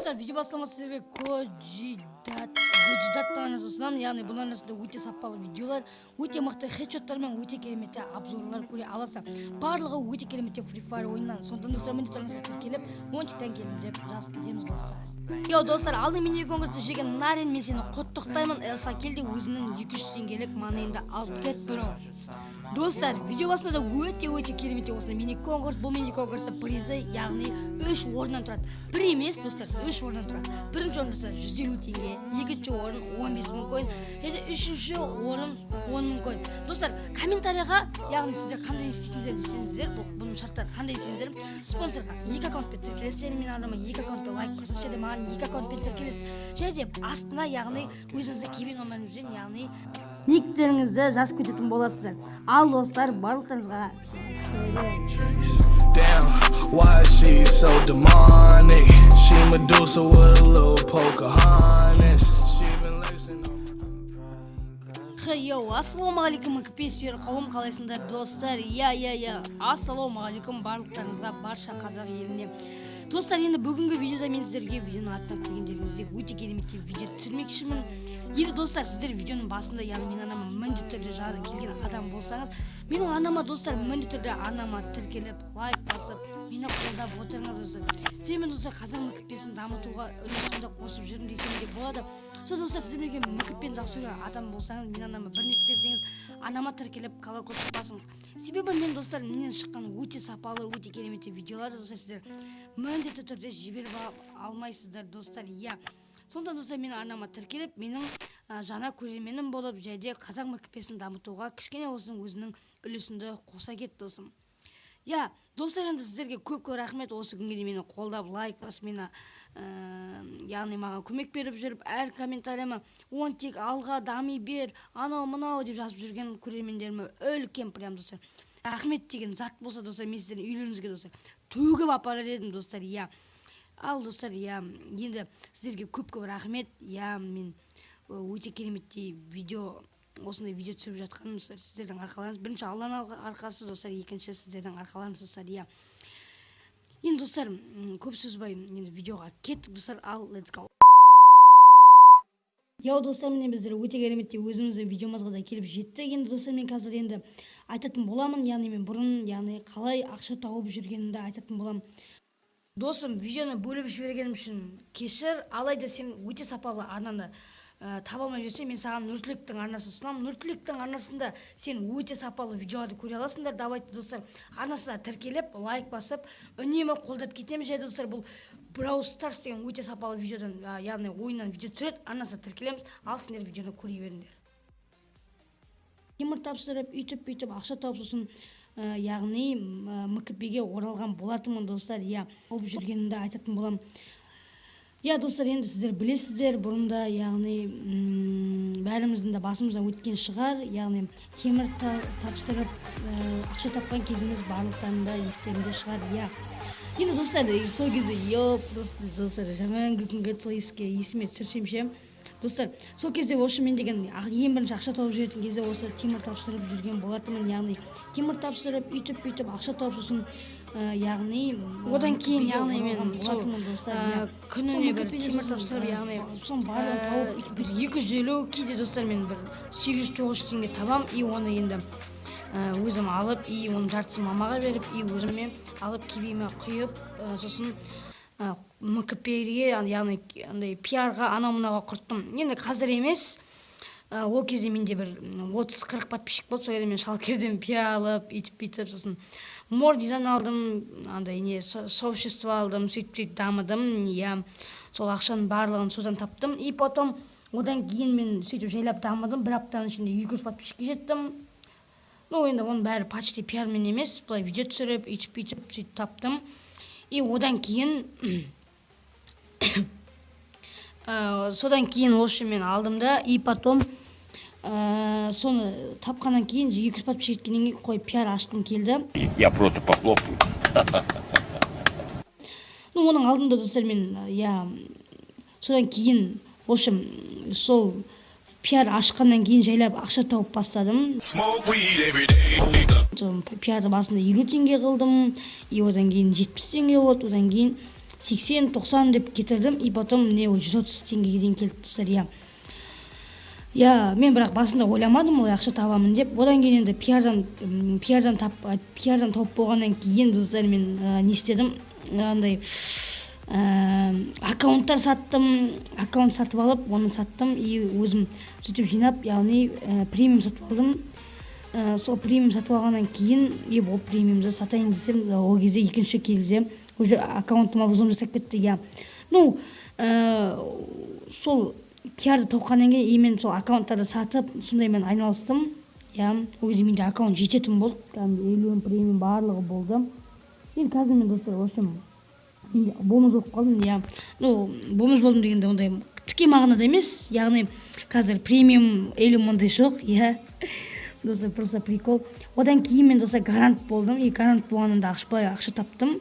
Достар, видео бастамас сіздерге Коджидаттың арнасын ұсынамын. Яғни бұл арнасында өте сапалы видеолар, өте мықты хедшоттар мен өте керемет обзорлар көре аласыздар. Барлығы өте керемет Free Fire ойынынан. Сондықтан, достар, міндетті түрде тіркеліп, 10 тиктен келдім деп жазып кетеміз, достар. Йоу, достар, алдын мини конкурста жеген Нарин, мен сені құттықтаймын. Элса, кел де өзіңнің 200 теңгелік маныңды алып кет, бро. Достар, видео басында да өте керемет осындай мини конкурс. Бұл мини конкурста призы, яғни үш орыннан тұрады. Бір емес, достар, үш орыннан тұрады. Бірінші орын, достар, 150 теңге, екінші орын 15 мың коин және үшінші орын 10 мың коин. Достар, комментарийға, яғни сіздер қандай істейтіндер десеңіздер, бұның шарттары қандай десеңіздер, спонсорға екі аккаунтпен тіркелесіздер, менің арнама екі аккаунтпен лайк басасыз және маған екі аккаунтпен тіркелесіз және де астына, яғни өзіңіздің киви номеріңізбен, яғни никтеріңізді жазып кететін боласыздар. Ал, достар, барлықтарыңызға сәттілік. Damn, why is she so demonic? She Medusa with a little Pocahontas. She been lacing on. Хей, йоу, ассалаумағалейкум, сүйер қауым, қалайсыңдар, достар? Иә, ассалаумағалейкум барлықтарыңызға, барша қазақ еліне. Достар, енді бүгінгі видеода мен сіздерге видеоның артынан көргендеріңіздей өте керемет видео түсірмекшімін. Енді, достар, сіздер видеоның басында, яғни менің арнама міндетті түрде жаңадан келген адам болсаңыз, менің арнама, достар, міндетті түрде арнама тіркеліп, лайк басып, мені қолдап отырыңыз, достар. Себебі, достар, қазақ мкпсін дамытуға үлесімді қосып жүрмін десем де болады. Сол, достар, сіздер егер мкпені жақсы көрген адам болсаңыз, менің арнама бір рет келсеңіз, арнама тіркеліп, колокольчик басыңыз. Себебі мен, достар, менен шыққан өте сапалы, өте керемет видеоларды, достар, сіздер міндетті түрде жіберіп алмайсыздар, достар, иә. Сондықтан, достар, менің арнама тіркеліп, менің жаңа көрерменім болып және де қазақ мкпсін дамытуға кішкене болсын өзінің үлесіңді қоса кет, досым. Иә, достар, енді сіздерге көп көп рахмет. Осы күнге дейін мені қолдап, лайк басып, мені яғни маған көмек беріп жүріп, әр комментарийіме «Он тек алға дами бер», анау мынау деп жазып жүрген көрермендеріме үлкен прям, достар, рахмет деген зат болса, достар, мен сіздердің үйлеріңізге, достар, төгіп апарар едім, достар, иә. Ал, достар, иә, енді сіздерге көп көп рахмет. Иә, мен өте кереметтей видео, осындай видео түсіріп жатқаным, достар, сіздердің арқаларыңыз. Бірінші Алланың арқасы, достар, екінші сіздердің арқаларыңыз, достар, иә. Енді, достар, көп созбай, енді видеоға кеттік, достар. Ал, let's go. Йоу, достар, міне, біздер өте кереметтей өзіміздің видеомызға да келіп жеттік. Енді, достар, мен қазір енді айтатын боламын, яғни мен бұрын, яғни қалай ақша тауып жүргенімді айтатын боламын. Досым, видеоны бөліп жібергенім үшін кешір. Алайда сен өте сапалы арнаны таба алмай жүрсең, мен саған Нұртілектің арнасын ұсынамын. Нұртілектің арнасында сен өте сапалы видеоларды көре аласыңдар. Давайте, достар, арнасына тіркеліп, лайк басып, үнемі қолдап кетеміз. Және, достар, бұл Brawl Stars деген өте сапалы видеодан, яғни ойыннан видео түсіреді. Арнасына тіркелеміз. Ал сендер видеоны көре беріңдер. Темір тапсырып, үйтіп бүйтіп ақша тауып, сосын яғни мкпге оралған болатынмын, достар, иә. Болып жүргенімді айтатын боламын. Иә, достар, енді сіздер білесіздер, бұрында, яғни бәріміздің де басымыздан өткен шығар, яғни темір тапсырып ақша тапқан кезіміз барлықтарының да естерінде шығар, иә. Енді, достар, сол кезде, еп, достар, жаман күлкім келді сол есіме түсірсем ше. Достар, сол кезде, в общем, мен деген ең бірінші ақша тауып жүретін кезде осы темір тапсырып жүрген болатынмын. Яғни темір тапсырып, үйтіп бүйтіп ақша тауып, сосын яғни одан кейін, яғни мен сол күніне бір темір тапсырып, яғни соның барлығын тауып, бір 250, кейде, достар, мен бір 800-900 теңге табамын. И оны енді өзім алып, и оның жартысын мамаға беріп, и өзіме алып, кивиіме құйып, сосын мкпге, яғни андай пиарға, анау мынауға құрттым. Енді қазір емес, ол кезде менде бір 30-40 подписчик болды. Сол кезде мен шалкерден пиар алып, үйтіп бүйтіп, сосын мордидан алдым, андай не сообщество алдым, сөйтіп сөйтіп дамыдым, иә. Сол ақшаның барлығын содан таптым. И потом одан кейін мен сөйтіп жайлап дамыдым, бір аптаның ішінде 200 подписчикке жеттім. Ну, енді оның бәрі почти пиармен емес, былай видео түсіріп, үйтіп бүйтіп сөйтіп таптым. И одан кейін содан кейін, в общем, мен алдым да, и потом соны тапқаннан кейін, 200 подписчик жеткеннен кейін, қой, пиар ашқым келді. Я просто похлопаю. Ну, оның алдында, достар, мен, иә, содан кейін, в общем, сол пиар ашқаннан кейін жайлап ақша тауып бастадым. Smoke weed every day. Сол пиарды басында 50 теңге қылдым, и одан кейін 70 теңге болды, одан кейін 80-90 деп кетірдім. И потом міне, ол 130 теңгеге дейін келді, достар. Иә, мен бірақ басында ойламадым олай ақша табамын деп. Одан кейін енді пиардан тауып болғаннан кейін, достар, мен не істедім? Андай аккаунттар саттым, аккаунт сатып алып, оны саттым. И өзім сөйтіп жинап, яғни премиум сатып алдым. Сол премиум сатып алғаннан кейін, и ол премиумды сатайын десем, ол кезде екінші кезде уже аккаунтыма взлом жасап кетті. Иә, ну сол пиарды тауқаннан кейін и мен сол аккаунттарды сатып, сондаймен айналыстым. Иә, ол кезде менде аккаунт жететін болды, кәдімгі 50 премиум барлығы болды. Енді қазір мен, достар, в общем, мен бомж болып қалдым. Иә, ну бомж болдым дегенде, ондай тіке мағынада емес, яғни қазір премиум, элюм ондай жоқ. Иә, достар, просто прикол. Одан кейін мен, достар, гарант болдым. И гарант болғаннан да ақша таптым.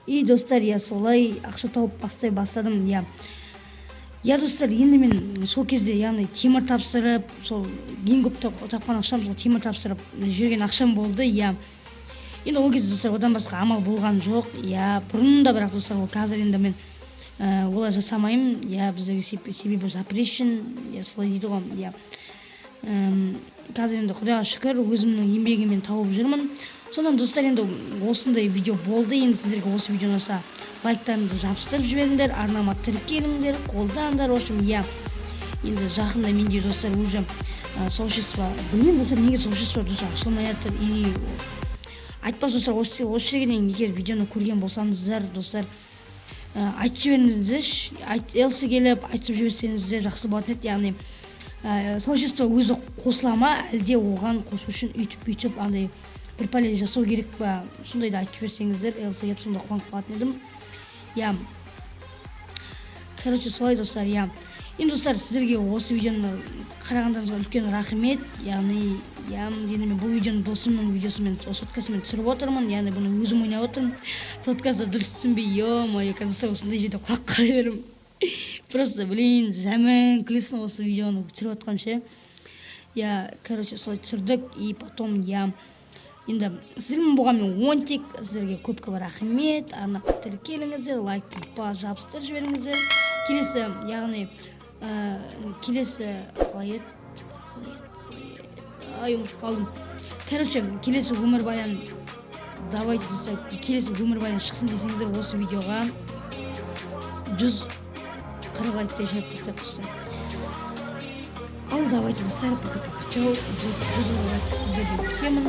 И, достар, иә, солай ақша тауып бастай бастадым. Иә, достар, енді мен сол кезде, яғни темір тапсырып, сол ең көп тапқан ақшам сол темір тапсырып жүрген ақшам болды. Иә, енді ол кезде, достар, одан басқа амал болған жоқ. Иә, бұрын да, бірақ, достар, ол қазір енді мен олай жасамаймын. Иә, бізде себебі запрещен, иә, солай дейді ғой. Иә, қазір енді, құдайға шүкір, өзімнің еңбегіммен тауып жүрмін. Содан, достар, енді осындай видео болды. Енді сіздерге осы видео ұнаса, лайктарыңды жабыстырып жіберіңдер, арнама тіркеліңдер, қолдаңдар. В общем, иә, енді жақында менде, достар, уже сообщество, білмеймін, достар, неге сообщество, достар, ашылмай жатыр. Или айтпақшы, достар, осы жерге дейін егер видеоны көрген болсаңыздар, достар, айтып жіберіңіздерші, ЛС келіп айтып жіберсеңіздер, жақсы болатын еді. Яғни сообщество өзі қосыла ма, әлде оған қосу үшін үйтіп бүйтіп андай бір пәле жасау керек па, сондайды айтып жіберсеңіздер, ЛС келіп, сонда қуанып қалатын едім. Иә, короче, солай, достар. Иә, енді, достар, сіздерге осы видеоны қарағандарыңызға үлкен рахмет. Яғни, иә, енді мен бұл видеоны досымның видеосымен, соткасымен түсіріп отырмын, яғни бұны өзім ойнап отырмын. Соткасы дұрыс түсінбей, ё-моё, қазір осындай жерде құлап қала беремін просто, блин, жаман күлесің осы видеоны түсіріп жатқан ше. Иә, короче, солай түсірдік. И потом, иә, енді сіздермен болған мен Онтик. Сіздерге көп көп рахмет. Арнаға тіркеліңіздер, лайкты жабыстырып жіберіңіздер. Келесі, яғни келесі қалай еді, қалай еді, қалай еді, ай, ұмытып қалдым. Короче, келесі өмірбаян, давайте, достар, келесі өмірбаян шықсын десеңіздер, осы видеоға 140 лайктай жинап тастайық, достар. Ал давайте, достар, пока пока, чао. 140 лайк сіздерден күтемін.